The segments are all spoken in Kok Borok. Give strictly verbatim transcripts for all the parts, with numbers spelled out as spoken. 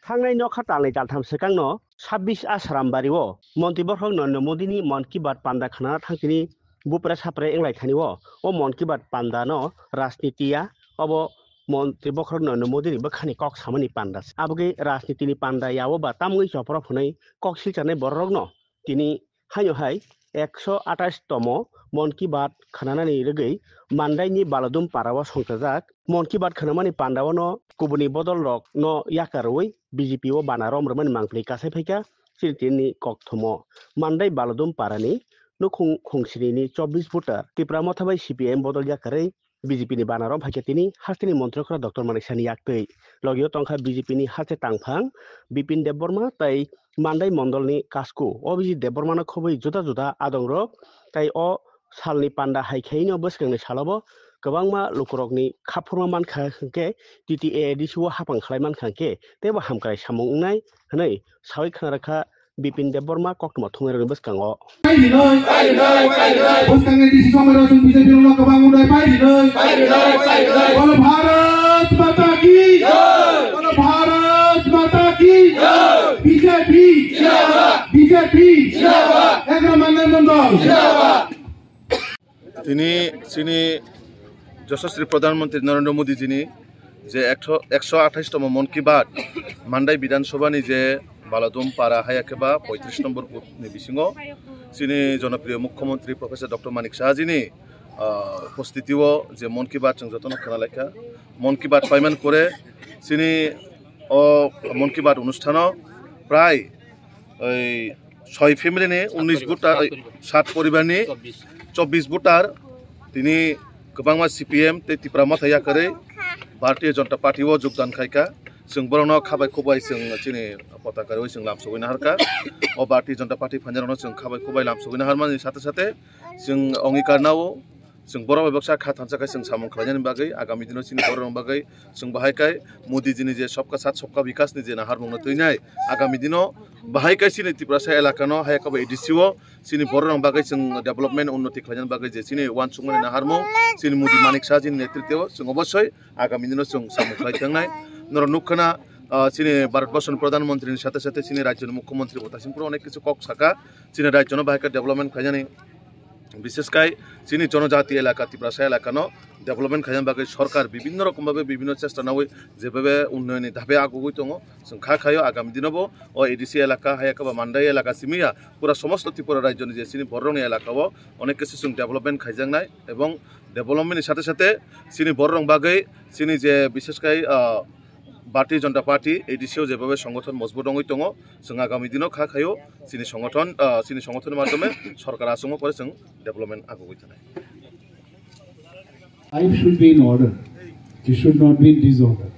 Thangnai nokha talnwi taltham swkangno sabbish a Srambari o Montri Bokhorok Narendra Modi ni Mann Ki Baat panda khwnana thangtini bupre sapre wnglai thani o, o Mann Ki Baat panda no rajniti ya, obo Montri Bokhorok Narendra Modi ni bwkhani kok samani panda se. Aboni rajniti ni panda ya o ba tamungwi chopro phwnwi kok silcharnai borok rokno tini haino hai ekso atais tomo Mann Ki Baat khwnanani rwgwi Mandai ni Baladum para o songchajak. Mann Ki Baat khwnamani panda o no kubuni bodol rok no yakarwi B J P o bana rom rwmani mangpili kasai phaikha. Chini tini kokthomo Mandai Baladum parani nukhung khongsini ni chobbish voter Tipra Motha bai C P I M bodol yakarwi B J P ni bana rom phaikha tini hasteni montri okra Doctor Manik Sani yaktwi. Logio tongkha B J P ni haste tangphang Bipin Debbarma tai Mandai mondol ni kasku Abhijit Debbarma no khobwi juda juda adong rok tai o salni panda hai khe no bwskangni salobo kwbangma lukurokni khaphurma mankha hwnkhe T T A A D C o hapang khlai mankha hwnkhe teibo hamkrai samung wngnai hwnwi sawi khna rwkha Bipin Debbarma koktwma thumnairokni bwskango. Bwskangni D C somoi rok chwng B J P rokno kwbang wngnai pai rinai. Bolo Bharat Mata ki. Bolo Bharat Mata ki. B J P. B J P. Egra Mandai Mandal. Tini chini Yashaswi Pradhan Mantri Narendra Modi jini je ekso, ekso athais tomo Mann Ki Baat Mandai Bidhan Sabha ni je Baladum para haya khe ba poitris nombor booth ni bisingo chini jonopriyo Mukhyamantri Professor Doctor Manik Saha jini, ah, upostiti o je Mann Ki Baat chwng jotono khna laikha. Mann Ki Baat paiman pore chini o Mann Ki Baat onusthano prai oi soi family ni unnish voter, oi sat poribar ni chobbish voter tini kwbangma C P M tei Tipra Motha yakarwi Bharatiya Janata Party o jogdan khaikha. Chwng borokno khabai khubai chwng chini potaka rwi chwng lamsogwi naharkha. O Bharatiya Janata Party phainairokno chwng khabai khubai lamsogwi naharmani sate sate chwng ongikar nao. Chwng borok bai baksa kha thansa khe chwng samung khlainani bagwi, agami dino chini borok rokni bagwi chwng bahai khe Modi jini je Sabka Saath Sabka Vikas ni je naharmung no twinai, agami dino bahai khe chini Tiprasa elaka no hai khe bo A D C o chini borok rokni bagwi chwng development unnoti khlainani bagwi je chini uansukmani naharmung chini Modi Manik Saha jini netritwo chwng obosoi agami dino chwng samung khlai thangnai. Norok nukha na, ah, chini Bharat Borso ni Pradhan Mantri ni sate sate chini rajyo ni Mukhyamantri bo taisinphuru onek kichu kok saka, chini rajyo no bahai khe development khlainani. Bishesh kai chini jonojati elaka, Tiprasa elaka no development khaina bagwi sorkar bibinno rokom bhabe bibinno chesta nawi jebhabe unnoyonni dhabe agugwi tongo. Chwng kha khaio agami dinobo o A D C elaka, haya khe ba Mandai elaka simi ya pura somosto Tripura rajyoni je chini borokni elaka o onek kisu chwng development khaijaknai ebong development ni sate sate chini borok rok bagwi chini je bishesh kai, ah, Bharatiya Janata Party, A D C o jebhabe songothon mojbut wngwi tongo, chwng agami dino kha khaio chini songothon, ah, chini songothonni madhyome sorkar achungo pore chwng development agugwi thanai. Life should be in order. It should not be in disorder.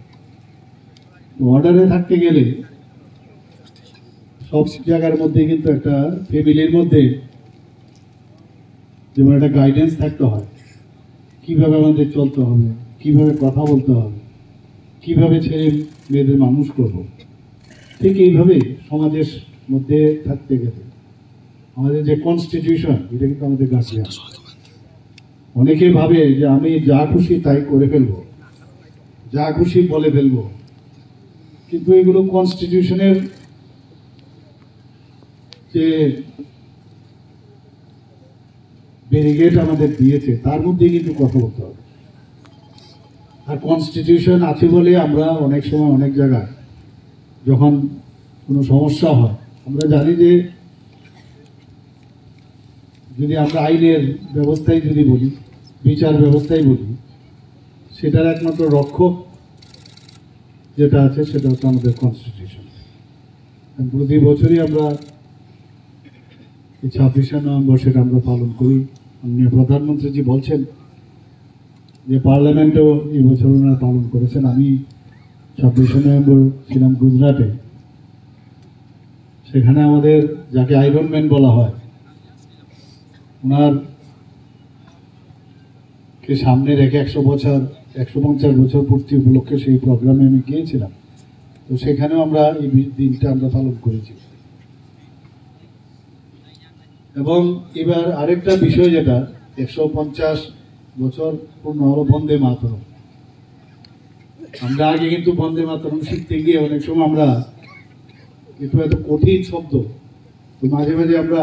তো অর্ডারে থাকতে গেলে সব জায়গার মধ্যে কিন্তু একটা ফ্যামিলির মধ্যে যেমন একটা গাইডেন্স থাকতে হয়, কিভাবে আমাদের চলতে হবে, কিভাবে কথা বলতে হবে, কিভাবে ছেলে মেয়েদের মানুষ করব। ঠিক এইভাবে সমাজের মধ্যে থাকতে গেলে আমাদের যে কনস্টিটিউশন, এটা কিন্তু আমাদের গার্জিয়ান। অনেকে ভাবে যে আমি যা খুশি তাই করে ফেলবো, যা খুশি বলে ফেলবো, কিন্তু এগুলো কনস্টিটিউশনের যে ব্যারিকেড আমাদের দিয়েছে, তার মধ্যে কিন্তু কথা বলতে হবে। আর কনস্টিটিউশন আছে বলে আমরা অনেক সময় অনেক জায়গায় যখন কোনো সমস্যা হয়, আমরা জানি যে যদি আমরা আইনের ব্যবস্থায় যদি বলি, বিচার ব্যবস্থায় বলি, সেটার একমাত্র রক্ষক যেটা আছে সেটা হচ্ছে আমাদের কনস্টিটিউশন। প্রতি বছরই আমরা এই ছাব্বিশে নভেম্বর সেটা আমরা পালন করি। মাননীয় প্রধানমন্ত্রীজি বলছেন যে পার্লামেন্টও এই বছর ওনারা পালন করেছেন। আমি ছাব্বিশে নভেম্বর ছিলাম গুজরাটে, সেখানে আমাদের যাকে আয়রন ম্যান বলা হয়, ওনার কে সামনে রেখে একশো বছর, একশো পঞ্চাশ বছর পূর্তি উপলক্ষে সেই প্রোগ্রামে আমি গিয়েছিলাম। তো সেখানেও আমরা এই বি-, দিনটা আমরা পালন করেছি। এবং এবার আরেকটা বিষয়, যেটা একশো পঞ্চাশ বছর পূর্ণ হলো বন্দে মাতরম। আমরা আগে কিন্তু বন্দে মাতরম শিখতে গিয়ে অনেক সময় আমরা একটু এত কঠিন শব্দ, তো মাঝে মাঝে আমরা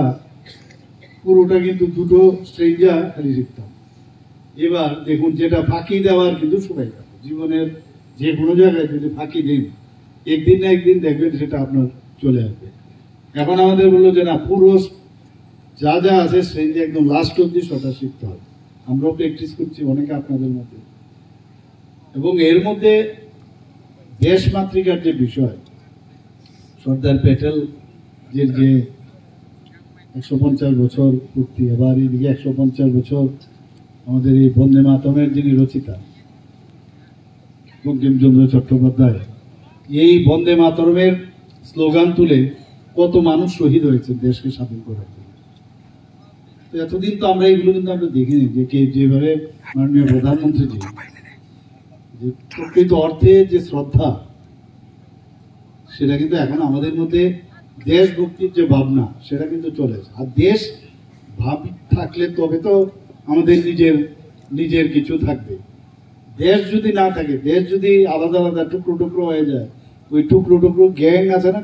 পুরোটা কিন্তু দুটো স্ট্রেঞ্জার খালি শিখতাম। এবার দেখুন, যেটা ফাঁকি দেওয়ার কিন্তু সবাই জানে। জীবনের যে কোনো জায়গায় যদি ফাঁকি দিন, একদিন না একদিন দেখবেন সেটা আপনার চলে আসবে। এখন আমাদের বললো যে না, পুরো যা যা আছে স্ট্রেঞ্জার একদম লাস্ট অব্দি সেটা শিখতে হবে। আমরাও প্র্যাকটিস করছি অনেকে আপনাদের মধ্যে, এবং এর মধ্যে দেশমাতৃকার যে বিষয়, সর্দার প্যাটেল যে যে একশো পঞ্চাশ বছর পূর্তি, আবার এদিকে একশো পঞ্চাশ বছর আমাদের এই বন্দে মাতরমের যিনি রচিতা বঙ্কিমচন্দ্র চট্টোপাধ্যায়, এই বন্দে মাতরমের স্লোগান তুলে কত মানুষ শহীদ হয়েছে দেশকে স্বাধীন করার জন্য। তো এতদিন তো আমরা এগুলো কিন্তু আমরা দেখিনি যে কে যেভাবে মাননীয় প্রধানমন্ত্রীজি যে প্রকৃত অর্থে যে শ্রদ্ধা, সেটা কিন্তু এখন আমাদের মধ্যে দেশভক্তির যে ভাবনা, সেটা কিন্তু চলে আসে। আর দেশ ভাব থাকলে তবে তো আমাদের নিজের নিজের কিছু থাকবে। দেশ যদি না থাকে, দেশ যদি আলাদা আলাদা টুকরো টুকরো হয়ে যায়, ওই টুকরো টুকরো গ্যাং আছে না,